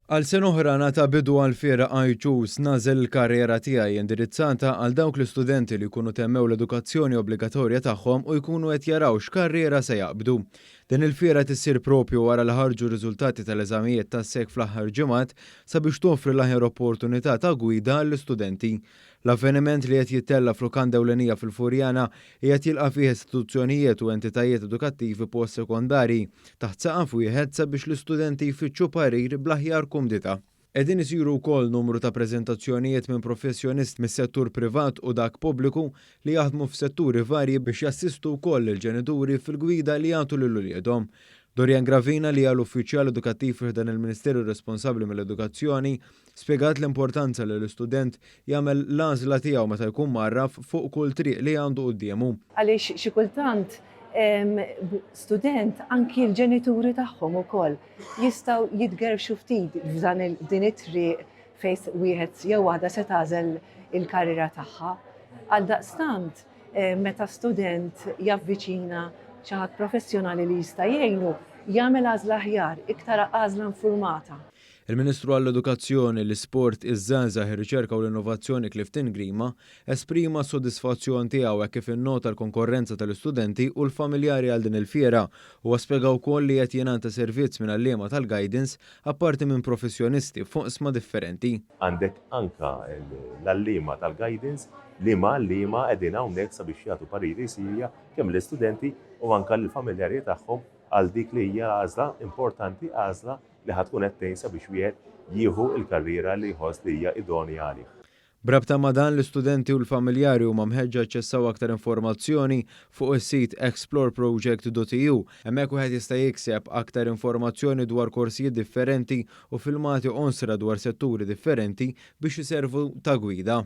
Għal sena oħra ngħata bidu għall-fiera I Choose, Nagħżel il-Karriera Tiegħi indirizzata għal dawk l-istudenti li jkunu temmew l-edukazzjoni obbligatorja tagħhom u jkunu qed jaraw x'karriera se jaqbdu. Din il-fiera tissir propju wara li ħarġu r-riżultati tal-eżamijiet tas-SEC fl-aħħar ġimgħat sabiex toffri l-aħjar opportunità ta' gwida għall-istudenti. L-avveniment li qed jittella' f'lukanda ewlenija fil-Furjana qiegħed jilqa' fih istituzzjonijiet u entitajiet edukattivi post-sekondarji taħt saqaf wieħed sabiex l-istudenti jfittxu parir bl-aħjar kumdità. Qegħdin isiru wkoll numru ta' preżentazzjonijiet minn professjonisti mis-settur privat u dak pubbliku li jaħdmu f'setturi varji biex jassistu wkoll lill-ġenituri fil-gwida li jagħtu lil uliedhom. Dorian Gravina li hija l-uffiċjal edukattiv fi ħdan il-Ministeru responsabbli mill-edukazzjoni spjegat l-importanza li l-istudent jagħmel l-għażla tiegħu meta jkun mgħarraf fuq kull triq li għandu quddiemu. Għaliex xi kultant student anki l-ġenituri tagħhom ukoll jistgħu jitgerfxu ftit f'dan din it-triq fejn wieħed jew waħda se tagħżel il-karriera tagħha. Għaldaqstant, meta student javviċina xi ħadd professjonali li jista' jgħinu, jagħmel għażla aħjar, iktar għażla informata. Il-Ministru għall-Edukazzjoni, l-Isport, iż-Żgħażagħ, ir-Riċerka u l-Innovazzjoni Clifton Grima esprima s-sodisfazzjon tiegħu hekk kif innota l-konkorrenza tal-istudenti u l-familjari għal din il-fiera. Huwa spjega wkoll li qed jingħata servizz minn għalliema tal-guidance apparti minn professjonisti f'oqsma differenti. Għandek anka l-għalliema tal-guidance, liema għalliema qegħdin hawnhekk sabiex jagħtu pariri sirja kemm lill-istudenti u anka lill-familjari tagħhom għal dik li hija għażla importanti, għażla li ħa tkun qed tgħin sabiex wieħed jieħu l-karriera li jħoss li hija idonea għalih. B'rabta ma' dan, l-istudenti u l-familjari huma mħeġġa jaċċessaw aktar informazzjoni fuq is-sit exploreproject.eu. Hemmhekk wieħed jista' jikseb aktar informazzjoni dwar korsijiet differenti u filmati qosra dwar setturi differenti biex iservu ta' gwida.